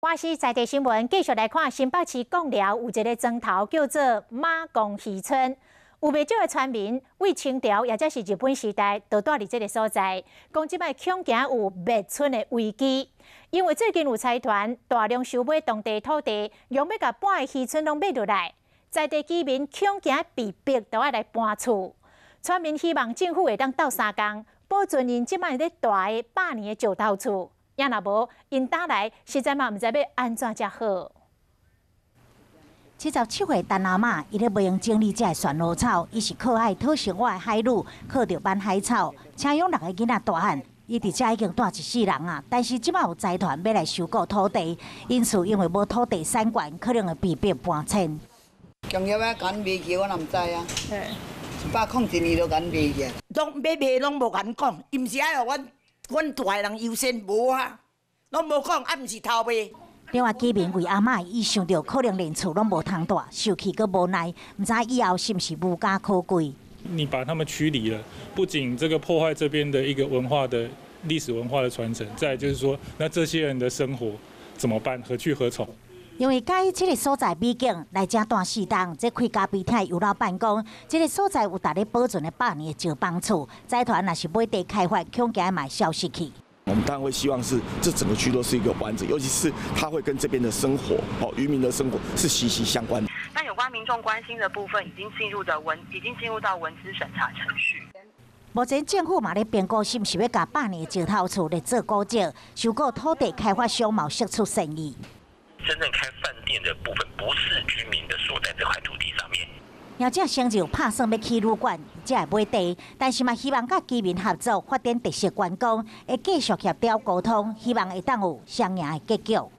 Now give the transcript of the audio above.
華視在地新聞繼續來看新北市貢寮有一个莊頭叫做馬公漁村，有袂少的村民對清朝抑者是日本時代就蹛佇這个所在，講這擺恐驚有滅村的危機，因為最近有財團大量收買當地土地，欲共半个漁村攏買落來，在地居民恐驚被逼著愛來搬厝，村民希望政府會當鬥相共保存𪜶這擺咧蹛的百年的石頭厝。也若無，𪜶擔來實在嘛毋知欲按怎才好。77歲陳阿嬤，伊咧無閒整理這个旋螺草，伊是靠海討生活的海女，靠著挽海草，請養六个囡仔大漢。伊佇遮已經蹛一世人啊，但是這擺有財團欲來收購土地，𪜶厝因為無土地產權，可能會被迫搬遷。工業仔共阮賣去，我嘛毋知啊。101年就共阮賣去。攏欲賣攏無共阮講，伊毋是愛予阮阮蹛的人優先，無啊，攏無講，啊毋是偷賣。另外，居民魏阿嬤伊想著可能連厝攏無通蹛，受氣閣無奈，毋知以後是毋是無家可歸。你把他們驅離了，不僅這個破壞這邊的一個文化的歷史文化的傳承，再來就是說，那這些人的生活怎麼辦？何去何從？因為佮意這个所在美景，來遮蹛四冬，這開咖啡廳的尤老闆講，這个所在有值咧保存的百年的石枋厝，財團若是買地開發，恐驚嘛消失去。我們當然會希望是這整個區都是一個完整，尤其是它會跟這邊的生活，哦，漁民的生活是息息相關的。那有關民眾關心的部分，已經進入到文資審查程序。目前政府嘛咧評估，是毋是欲共百年的石頭厝列做古蹟，收購土地開發商嘛釋出善意。真正開飯店的部分，不是居民的所在這塊土地上面。業者先就拍算欲起旅館，才會買地，但是嘛希望佮居民合作發展特色觀光，會繼續協調溝通，希望會當有雙贏的結局。